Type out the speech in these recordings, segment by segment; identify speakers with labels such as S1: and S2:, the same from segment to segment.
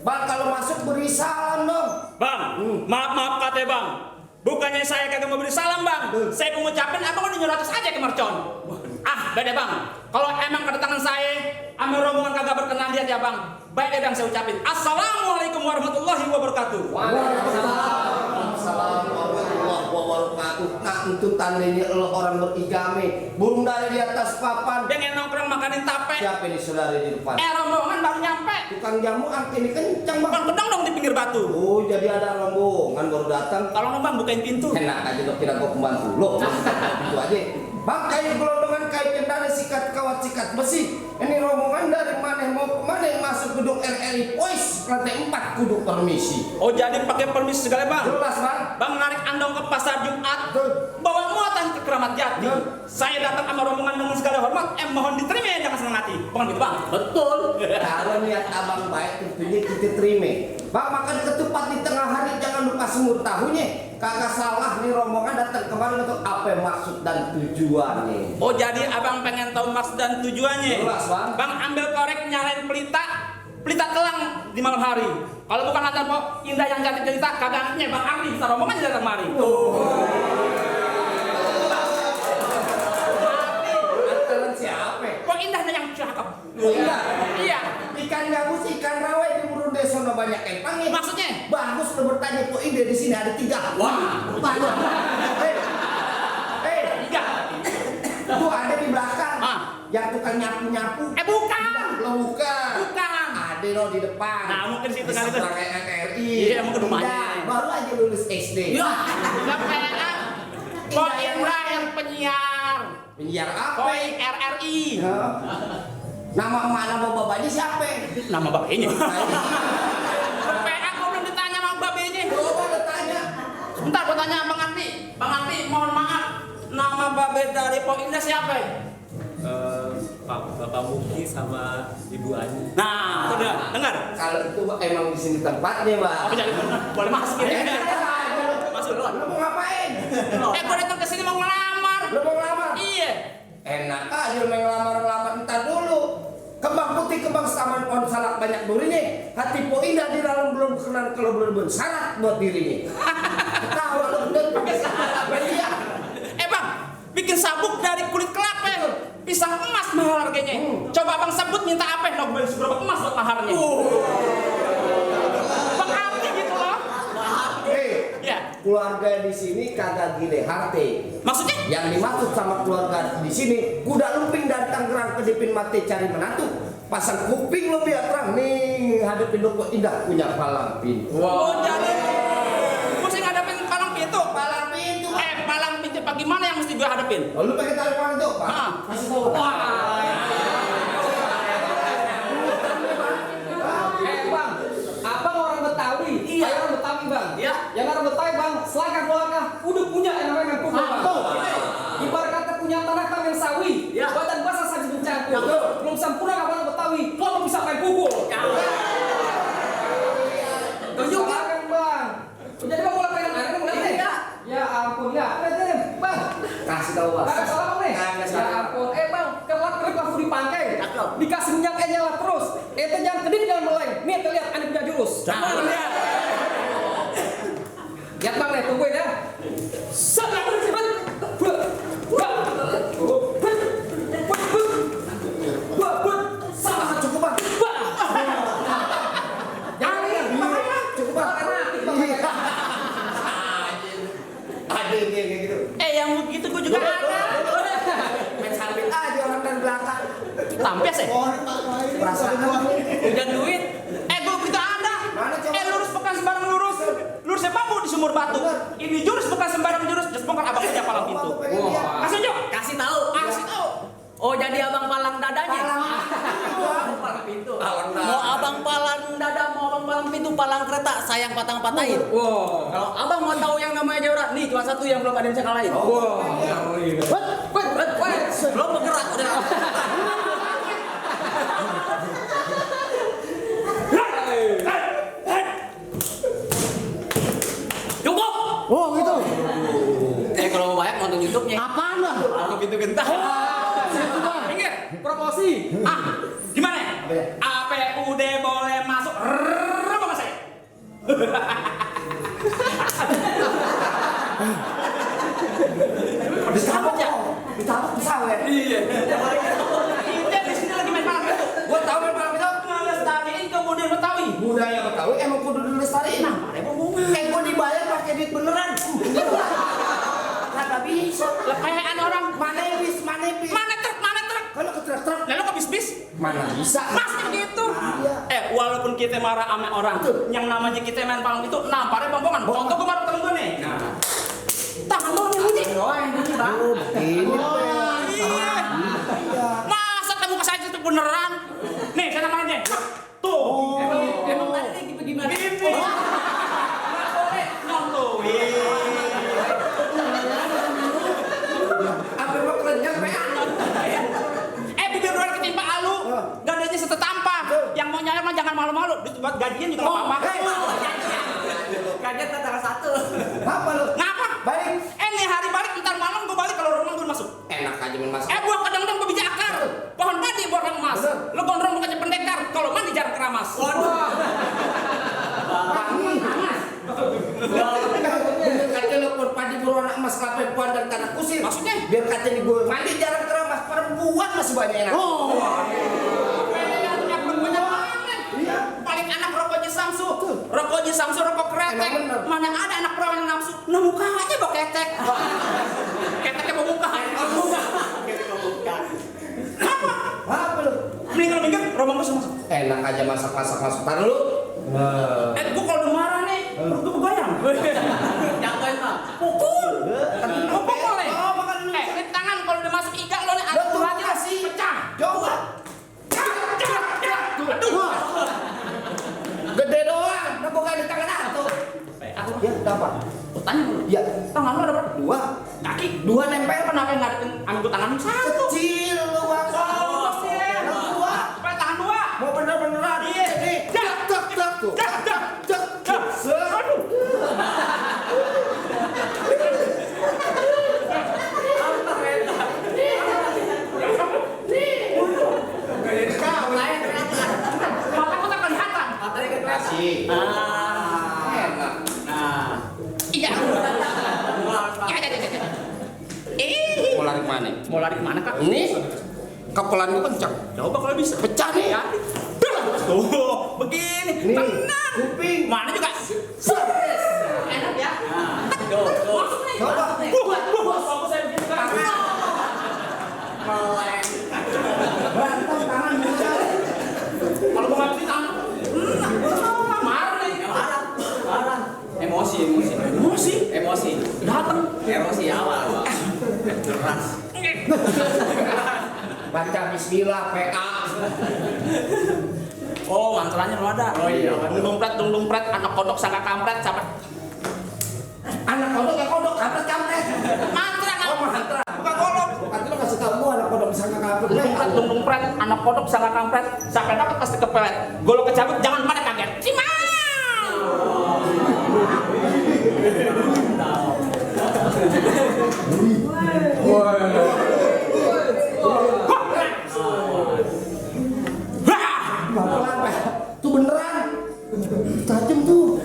S1: Bang kalau masuk beri salam dong.
S2: Bang, maaf katanya bang. Bukannya saya kagak mau beri salam bang. Saya mau ngucapin abang udah nyuruh atas aja ke mercon. Ah, beda bang. Kalau emang kedatangan saya, sama rombongan kagak berkenan lihat ya bang. Baik deh bang, saya ucapin. Assalamualaikum warahmatullahi wabarakatuh.
S1: Waalaikumsalam warahmatullahi wabarakatuh. Nah itu tandanya lo orang berigame. Burung dari di atas papan.
S2: Pengen nongkrong makanin tape.
S1: Siapa ini saudara di depan?
S2: Rombongan baru nyampe.
S1: Tukang jamu angkini kencang bang.
S2: Bang pedang dong di pinggir batu.
S1: Oh jadi ada rombongan baru datang.
S2: Tolong bang bukain pintu.
S1: Enak aja dok kira gua pembantu lo. Itu aja. Bang kayu gelondongan kayu cendana sikat kawat sikat besi. Ini rombongan dari mana mau kemana yang masuk gedung RRI Pois lantai 4 kudu permisi.
S2: Oh jadi pakai permisi segala bang.
S1: Jelas bang.
S2: Bang narik andong ke pasar Jumat.
S1: Betul.
S2: Bawa muatan ke Keramat Jati.
S1: Betul.
S2: Saya datang sama rombongan dengan segala hormat. Mohon diterima ya jangan senang hati. Bukan gitu bang.
S1: Betul. Kalau niat abang baik tentunya kita terima. Bang makan ketupat di tengah hari jangan lupa semur tahunya. Kagak salah nih rombongan datang kemarin untuk apa maksud dan tujuannya.
S2: Oh jadi abang pengen tahu maksud dan tujuannya.
S1: Jelas bang.
S2: Bang ambil korek nyalain pelita telang di malam hari. Kalau bukan lantar kok indah yang cantik cerita kagak ngerti bang Ardi bisa rombongan datang kemari.
S1: Antaran siapa?
S2: Kok indahnya yang cakep.
S1: Oh iya.
S2: Iya.
S1: Ikan gabus, ikan rawai di Murun Desono banyak empangnya.
S2: Maksudnya?
S1: Bagus lo bertanya kok ide di sini ada 3.
S2: Wah.
S1: Banyak.
S2: Tiga.
S1: Itu ada di belakang.
S2: Ah.
S1: Yang tukang nyapu-nyapu.
S2: Bukan.
S1: Lo bukan.
S2: Bukan.
S1: Ada lo di depan.
S2: Nah mungkin situ kali itu.
S1: Seberang RRI.
S2: Iya mungkin rumahnya.
S1: Indah, baru aja lulus SD.
S2: Ya. Kok Indra yang penyiar.
S1: Penyiar apa?
S2: Kok RRI.
S1: Hah? Nama emak nama bapaknya siapa?
S2: Nama bapaknya.
S1: Nah,
S2: PA kok belum ditanya sama babenya.
S1: coba lo tanya.
S2: Sebentar gua tanya Bang Andi. Bang Andi mohon maaf. Nama babe dari Pok Indah siapa?
S3: Bapak Muki sama Ibu Ani.
S2: Nah, udah dengar.
S1: Kalau itu emang di sini tempatnya, Bang.
S2: Apa jadi boleh masuk ya? Masuk dulu.
S1: Lu mau ngapain?
S2: Gua datang ke sini mau ngelamar.
S1: Lu mau ngelamar?
S2: Iya.
S1: Enak aja lu main ngelamar ntar dulu. Kembang putih, kembang taman pohon salak banyak durinya. Hati po indah di dalam belum kenan kalau belum bersyarat buat dirinya. Ketawa lu udah iya.
S2: Bang, bikin sabuk dari kulit kelapa ya. Pisang emas mahal harganya. Coba Bang sebut minta apa? Lo beli seberapa emas buat maharnya? Bang Andi gitu loh.
S1: Hei,
S2: Ya.
S1: keluarga di sini kagak gile harte.
S2: Maksudnya?
S1: Yang dimaksud sama keluarga di sini kuda lumping dari Tangerang ke Dipin Mati cari menantu. Pasang kuping lo biar terang nih hadapin lo kok indah punya palang pintu.
S2: Oh jadi mesti ngadepin palang pintu.
S1: Palang pintu.
S2: Palang pintu apa gimana yang mesti gue hadepin?
S1: Oh, lu pakai telepon itu, Pak?
S2: Hah?
S1: Kasih tahu.
S4: Bang, abang orang Betawi,
S2: Iya.
S4: saya orang Betawi bang.
S2: Iya.
S4: Yang orang Betawi bang, selangkah belakang, udah punya yang namanya pukul bang.
S2: Tuh.
S4: Ibarat kata punya tanah tameng sawi,
S2: Iya.
S4: badan basah saja mencangkul.
S2: Betul.
S4: Belum sempurna abang Betawi, kalau bisa main pukul.
S2: Tunjuk ya.
S4: Belakang bang. Jadi bang mulai pegang air mulai deh. Ya ampun ya, bang.
S1: Kasih tahu, Pak.
S4: Kagak salah bang nih.
S1: Kagak
S4: Ya
S1: salah.
S4: ampun, bang, kelak langsung dipangkai.
S2: Cakep.
S4: Dikasih minyak nyala terus. Jangan kedip jangan meleng. Nih terlihat anda punya jurus.
S2: Jangan ya.
S4: Lihat bang nih, tungguin ya.
S1: Salah cukup, Pak.
S4: Jangan ini, bahaya.
S1: Cukup, Pak.
S4: Bahaya.
S1: Ada yang kayak gitu.
S2: Yang begitu gue juga ada.
S1: Main sambit aja orang dari belakang.
S2: Tampes ya?
S1: Perasaan
S2: Udah duit. Gue berita ada.
S1: Mana coba?
S2: Lurus bukan sembarang lurus. Lurusnya bambu di sumur batu. Ini jurus bukan sembarang jurus. Just bongkar abang aja palang pintu. Kasih Jo.
S5: Kasih tahu.
S2: Kasih tahu.
S5: Oh jadi abang palang dadanya.
S4: Palang pintu.
S5: Mau abang palang dada, mau abang palang pintu, palang kereta, sayang patang-patahin.
S4: Wow.
S5: Kalau abang mau tahu yang namanya Jawa, nih cuma satu yang belum ada yang bisa kalahin.
S4: Wow.
S5: Belum bergerak udah. Cukup.
S6: Oh gitu.
S5: Kalau mau banyak nonton YouTube-nya.
S6: Apaan bang?
S5: Palang pintu gentah.
S2: Minggir.
S4: Promosi.
S2: Gimana? APUD boleh masuk.
S1: Ditabok pesawat.
S2: Iya. Kita di sini lagi main malam itu.
S1: Gua tahu main malam itu.
S2: Ngelestariin kemudian Betawi.
S1: Budaya Betawi emang kudu dilestariin.
S2: Nah, ada ngomongin.
S1: Gua dibayar pakai duit beneran. Kagak bisa.
S2: Lah kayak orang
S1: Mana bis?
S2: mana truk.
S1: Kalau ke truk
S2: Lalu ke bis-bis.
S1: mana bisa?
S2: Pasti gitu.
S1: Iya.
S2: Walaupun kita marah sama orang, yang namanya kita main palang itu namparnya bongkongan. Contoh kemarin temen gue nih. Nah. Tangan doang yang bunyi.
S1: Ini
S2: Iya. Masa kamu ke saya itu beneran? Nih, saya namanya deh. Tuh.
S5: Emang tadi gimana?
S2: Gini. Nggak boleh nyontohin.
S1: apa mau kerennya
S2: Bibir luar ketimpa alu, gadanya setetampa. Yang mau nyayang mah jangan malu-malu. Buat gajian juga nggak apa-apa.
S5: Kaget tanggal 1.
S1: Apa lu?
S2: Ngapa?
S1: Balik.
S2: Nih hari balik ntar malam gue balik kalau rumah gue masuk.
S1: Enak aja main masak.
S2: Buang kadang-kadang gue biji akar. Pohon tadi borong emas. Lo gondrong bukannya pendekar. Kalau mandi jarang keramas.
S1: Bener kata lo pun padi berwarna emas kelapa puan dan tanah kusir.
S2: Maksudnya?
S1: Biar kata di gue mandi jarang keramas, perempuan masih banyak enak.
S2: Paling anak rokoknya Samsu. Rokoknya Samsu rokok kretek.
S1: Emang bener.
S2: Mana ada anak perawan yang nafsu. Nah mukanya bok ketek. Keteknya mau muka. Apa?
S1: Apa lu?
S2: Minggu rombong masuk.
S1: Enak aja masak-masak masuk. Tar lu.
S2: Gue kalau udah marah nih, perut gue kegoyang.
S5: Jangan bang.
S2: Pukul. Pukul nih. Ini tangan kalau udah masuk iga lo nih ada
S1: Betul,
S2: hati
S1: kasih.
S2: pecah.
S1: Coba.
S2: Aduh.
S1: Gede doang. Nah bukan di tangan atuh. Ya, dapat.
S2: Tanya dulu.
S1: Ya,
S2: Tangan lo ada berapa?
S1: dua.
S2: Kaki.
S1: Dua nempel.
S2: Kenapa nggak ada ambil tangan satu?
S1: Kecil lu bang. Dua.
S2: Supaya tangan dua.
S1: Mau bener-beneran.
S2: Iya.
S1: Nih.
S2: Jak.
S1: Cek tuh.
S2: Jak.
S1: Cek.
S2: Aduh. Mata aku tak kelihatan.
S1: Kasih. Enak.
S2: Iya.
S1: Mau lari kemana?
S2: Mau lari kemana kak?
S1: Ini kepelan gua kencang.
S2: Coba kalau bisa.
S1: Pecah nih.
S2: Ya. Tuh, begini.
S1: Nih.
S2: Tenang.
S1: Kuping.
S2: Mana juga? Enak ya? Masuk nih.
S1: Coba.
S2: Aku saya bikin sekarang.
S1: Berantem tangan muda.
S2: Kalau mau ngambil tangan. Marah nih.
S5: Marah. Emosi.
S2: Datang.
S5: Emosi awal. Keras.
S1: Baca bismillah PA.
S2: Oh, mantranya lo ada.
S5: Oh iya.
S2: Dung pret, anak kodok sangka kampret, sahabat.
S1: Anak kodok ya kodok, kampret kampret.
S2: Mantra kan?
S1: Oh mantra.
S2: Bukan kodok.
S1: Nanti lo kasih tau gua anak kodok sangka kampret.
S2: Dung pret, anak kodok sangka kampret, sampai dapat pasti kepelet. Golo kecabut, jangan pada kaget. Cimau.
S1: Pelan Pak. Tuh beneran. Tajam tuh.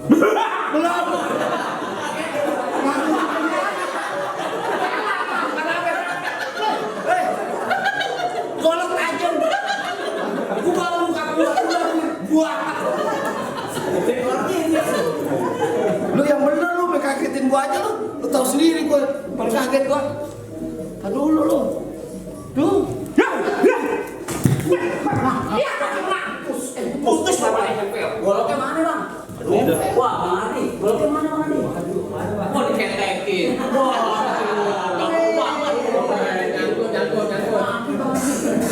S1: Belum. Golok tajam. Gua muka buah. Lu yang bener lu kagetin gua aja lu. Lu tahu sendiri gua. Paling kaget gua. Aduh lu. Tuh.
S2: Putus apa nih?
S5: Goloknya mana bang? Wah mari. Goloknya mana bang nih? Mau diketekin.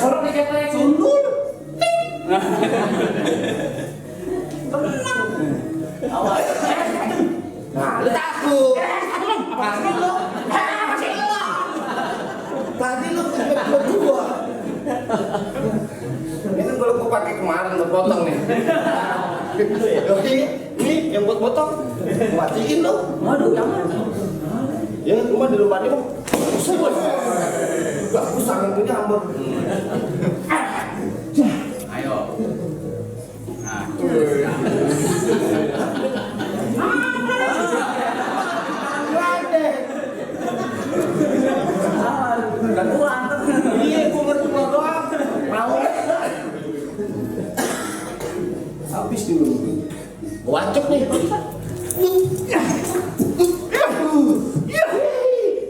S2: Orang diketek sundul.
S1: Nah, lu takut.
S2: Apa lu?
S1: Tadi lu kejebak gua. Ini kalau gua pakai kemarin lu potong nih. Oke, nih yang buat potong. Matiin lu.
S5: Waduh yang mana?
S1: Ya, cuma di rumah ini mau. Gak usah ini hambur.
S5: Ayo. Nah.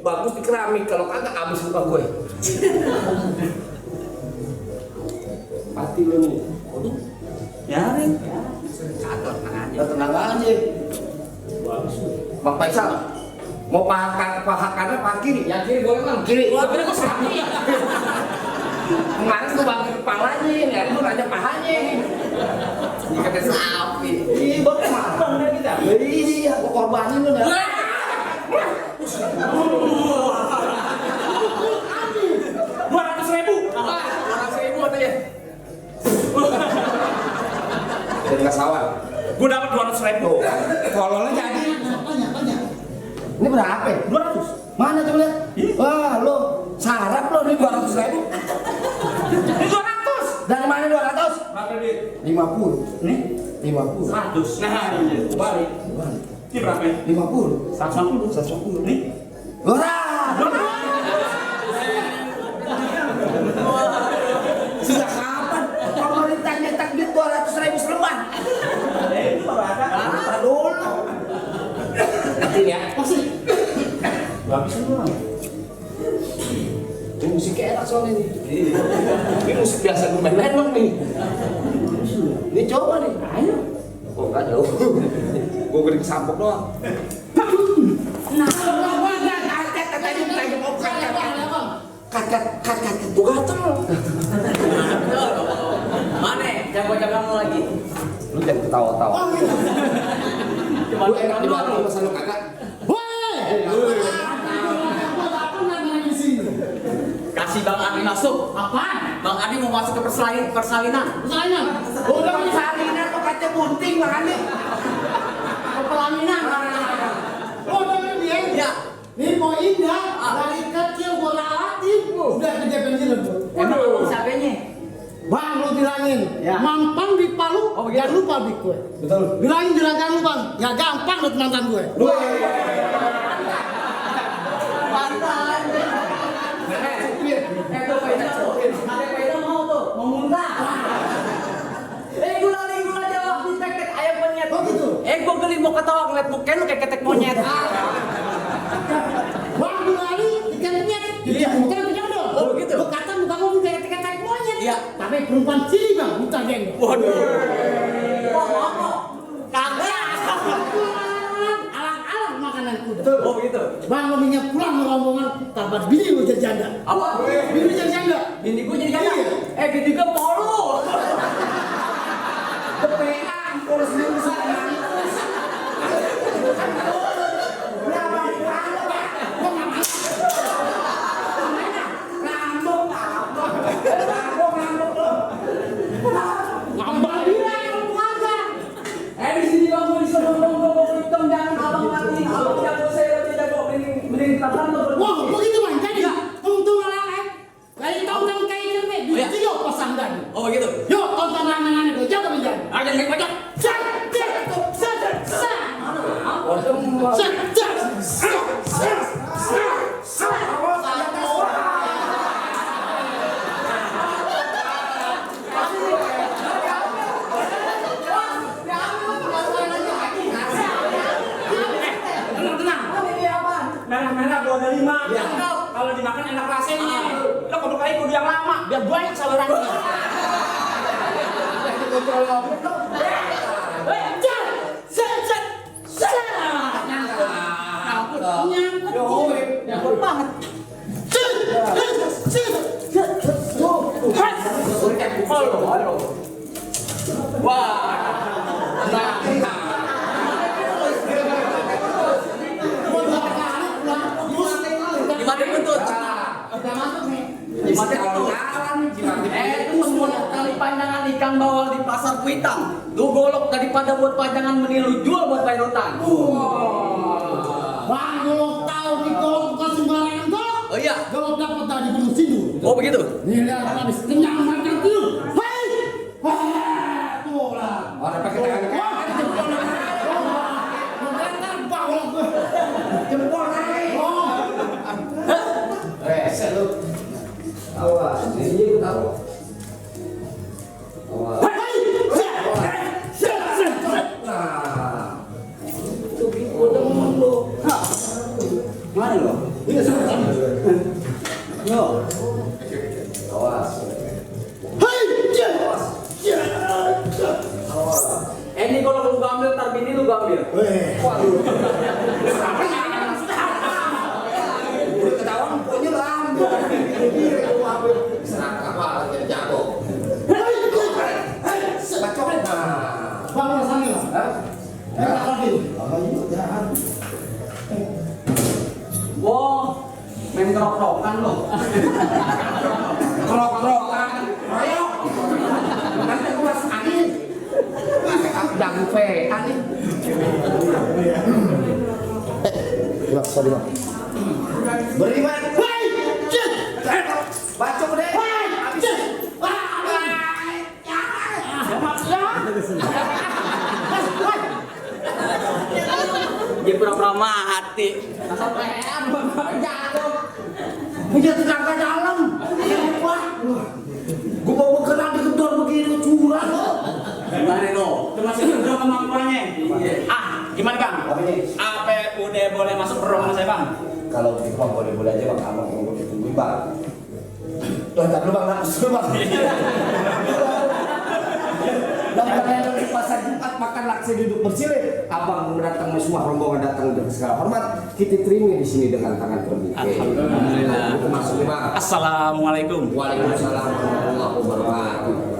S1: Bagus di keramik, kalau kagak habis lupa gue. Mati lu nih.
S2: Yarin.
S1: Tenang aja. Bang Faisal, mau paha kanan paha kiri?
S4: Yang kiri boleh bang.
S1: Kiri.
S2: Wah, bener kok sapi ya.
S1: Kemarin tuh bang kepalanya, ya lu raja pahanya. Ini kata sapi. Iya, boleh mah. Iya, kok korbanin lu dah.
S2: 200.000.
S4: 200.000 katanya.
S1: Jadi nggak sawah.
S2: Gue dapat 200.000.
S1: Tolongnya jadi. Tanya. Ini berapa?
S2: 200.
S1: Mana coba lihat? Wah, lu sarap lu nih 200.000.
S2: Ini 200.
S1: Dari mana 200?
S2: Berapa duit?
S1: 50.
S2: Nih,
S1: 50.
S2: 100. Nah, ini balik. Ini berapa?
S1: 50.
S2: 150.
S1: 110.
S2: Nih.
S1: Ora. Sejak kapan pemerintah nyetak duit 200.000 selembar?
S2: Itu baru ada.
S1: Dulu. Nanti ya.
S2: Pasti. Gak bisa doang.
S1: Ini musiknya enak soalnya nih. Ini musik biasa gue main bang nih. Ini coba nih. Ayo. Oh enggak jauh. Gue gede kesampok doang. Nah, kat, gue gatel.
S5: Mana? Jago-jago lu lagi.
S1: Lu jangan ketawa-tawa.
S5: Cuma
S1: Lu enak di Bandung masa lu kagak?
S5: kasih Bang Adi masuk.
S4: Apaan?
S5: Bang Adi mau masuk ke persalinan.
S4: Persalinan.
S1: Udah salinan kok kacau bunting makanya.
S4: Pelaminan. Oh, tapi dia.
S5: Ya.
S4: Ini mau indah. Dari kecil gua latih. Udah kerja pensiun tuh.
S5: Emang abang siapanya?
S4: Bang, lu bilangin.
S5: Ya.
S4: Mampang di Palu.
S5: Oh, begitu.
S4: Jangan lupa bik gue.
S1: Betul.
S4: Bilangin juragan lu bang. Ya gampang lu mantan gue.
S5: Pantai. Tuh Faida tuh. Ada Faida mau tuh, mau muntah. Gula jawab di tek ayam monyet.
S4: Oh gitu.
S5: Gua geli mau ketawa ngeliat muka lu kayak ketek monyet.
S4: Bang, lu lari ikannya.
S5: Iya.
S4: Bukan jodoh.
S5: Oh, begitu.
S4: Lu kata muka gua kayak ketek monyet.
S5: Iya.
S4: Tapi perempuan sini bang, buta geng.
S5: Waduh. Kagak.
S4: Alang-alang makanan kuda.
S5: Oh begitu.
S4: Bang, lo minyak pulang rombongan tabat bini lu jadi janda.
S5: Apa?
S4: Bini jadi janda.
S5: Bini gua jadi janda. Bini gua polo.
S1: Kepean, kurus dulu sana.
S4: Ngambak bilang lu kagak.
S5: Di sini bang gua disuruh ngomong hitam jangan abang mati. Abang jago saya lebih jago mending tangan lo.
S4: Wah, begitu bang. Jadi, tungtung alang kayak tonton kayak cermin.
S5: Iya.
S4: Di yuk pasang dan.
S5: Oh begitu.
S4: Yuk tonton lanangan itu. Jaga menjadi.
S5: Ada yang banyak.
S4: Set, set, set, set, set. Set, set, set, set, set.
S2: Merah-merah gua ada 5.
S1: Ya.
S2: Kalau dimakan enak rasanya. Lo kudu kali kudu yang lama biar banyak salurannya.
S5: Nyangkut banget. Wah. Gimana betul? Gimana betul? Itu semua kali panjangan ikan bawal di pasar Kuitang. Lu golok daripada buat panjangan mending lu jual buat bayar utang.
S4: Bang, golok tahu di golok bukan sembarangan golok.
S5: Oh iya.
S4: Golok dapat dari Gunung Sindur.
S5: Oh begitu.
S4: Nih lihat habis kenyang makan tidur. Hei, tuh lah.
S1: Orang pakai tangan kanan, jempol naik. Jempol naik. Reset lu. Awas, ini lu tahu. Awas. Nah.
S5: Mana lo?
S1: Ini sebentar.
S5: Yo.
S1: Awas. Hai, awas. Ya. Awas.
S5: Ini kalau lu ambil tar bini lu ambil.
S1: Weh. Waduh. Udah ketahuan pokoknya lah. Ini lu ambil. Serang apa jadi jatuh. Hai, bacoknya.
S6: Bang, sana lah.
S1: Hah?
S6: Lagi.
S1: Apa ini jahat?
S5: Wah, main kerok-kerokan lo.
S1: Kerok-kerokan. Ayo. Nanti aku masuk angin. Jangan angin. Sorry, Bang. Beri, Bang. Hai! Cek! Bacok deh. Hai! Habis.
S5: Dia pura-pura mati.
S1: Kesampean, Bang. Jatuh. Dia tenaga dalam. Wah. Gua mau berkenan di gedor begini curang lo.
S5: Gimana lo?
S2: Itu masih belum kemampuannya. Ah, gimana bang?
S1: Apa ini?
S2: Apa udah boleh masuk ke ruangan saya bang?
S1: Kalau gitu Bang boleh-boleh aja Bang, abang mau ditungguin Bang. Tuh, tak dulu Bang, nafas dulu Bang. Dan kalian di pasar Jumat makan laksa duduk bersila. Abang mendatang semua rombongan datang dengan segala hormat. Kita terima di sini dengan tangan terbuka.
S2: Alhamdulillah.
S1: Itu maksudnya Bang.
S2: Assalamualaikum.
S1: Waalaikumsalam warahmatullahi wabarakatuh.